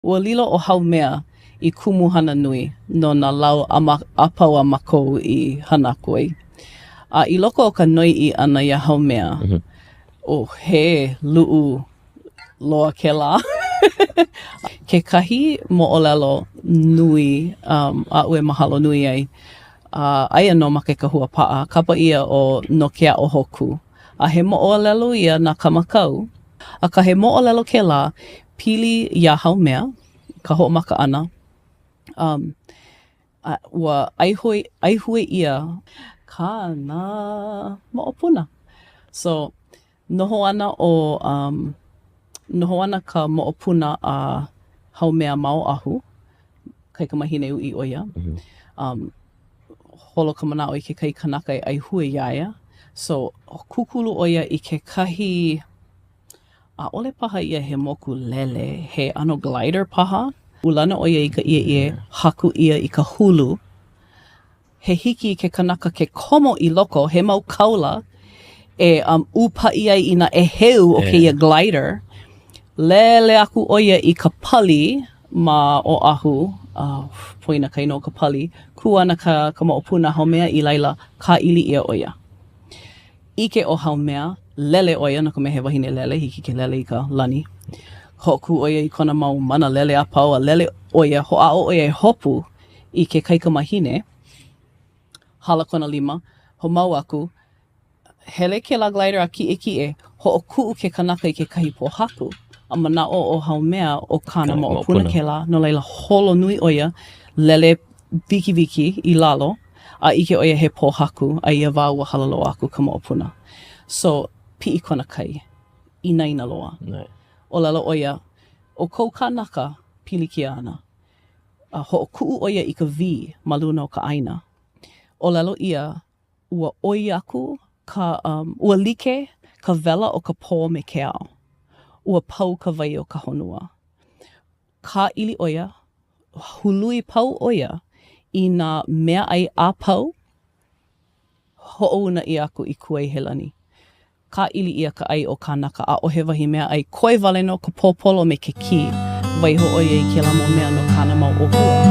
Ua lilo ʻo Haumea i kumuhana nui no nā lau a pau a mākou i hana aku ai. A i loko o ka noiʻi ʻana iā Haumea, oh, he luʻu loa kēlā. Kekahi moʻolelo nui um, aʻu e mahalo nui ai, uh, aia nō ma ke kahua paʻa, kapa ʻia ʻo No ke Aʻo Hōkū. A he moʻolelo ia na Kamakau, akā he moʻolelo kēlā pili iā Haumea, ka hoʻomaka ʻana, um, a ua ʻaihue, ʻaihue ʻia kāna moʻopuna. So, noho ana ʻo, um, noho ana ka moʻopuna a Haumea ma Oʻahu, kaikamahine uʻi ʻo ia. Um, holo ka manaʻo i kekahi kanaka e ʻaihue iā ia. So, kūkulu ʻo ia i kekahi, ʻaʻole paha ia he moku lele, he ʻano glider paha. Ulana ʻo ia i ka ʻieʻie, haku ʻia i ka hulu. He hiki i ke kanaka ke komo i loko, he mau kaula e um, ʻūpaʻi ai i nā ʻēheu o kēia glider. Lele aku ʻo ia i ka pali ma Oʻahu, uh, poina ka inoa o ka pali, kū ana ka, ka moʻopuna a Haumea i laila, kāʻili ʻia ʻo ia. ʻIke ʻo Haumea, lele ʻo ia no ka mea he wahine lele, hiki ke lele i ka lani. Hoʻokū ʻo ia i kona mau mana lele a pau a lele ʻo ia, hoʻāʻo ʻo ia e hopu i ke kaikamahine, hala kona lima, hoʻomau aku, Hele kēlā glider a kiʻekiʻe, hoʻokuʻu ke kanaka i kekahi pōhaku, a manaʻo ʻo Haumea ʻo kāna moʻopuna kēlā, no laila holo nui ʻo ia, lele wikiwiki i lalo, a ʻike ʻo ia he pōhaku, a ia wā ua hala loa aku ka moʻopuna. So, piʻi kona kai, inaina loa. ʻŌlelo ʻo ia, ʻO kou kānaka, pilikia ana. A hoʻokuʻu ʻo ia i ka wī ma luna o ka ʻāina. ʻŌlelo ʻia, ua ʻoi aku ka, um, ua like ka wela o ka pō me ke ao. Ua pau ka wai o ka honua. Kāʻili ʻo ia, hului pau ʻo ia i nā meaʻai a pau, hoʻouna ʻia aku i Kuaihelani. Kāʻili ʻia ka ʻai o kānaka, ʻaʻohe wahi meaʻai, koe wale nō ka pōpolo me ke kī. Waiho ʻo ia i kēlā mau mea no kāna mau ʻōhua.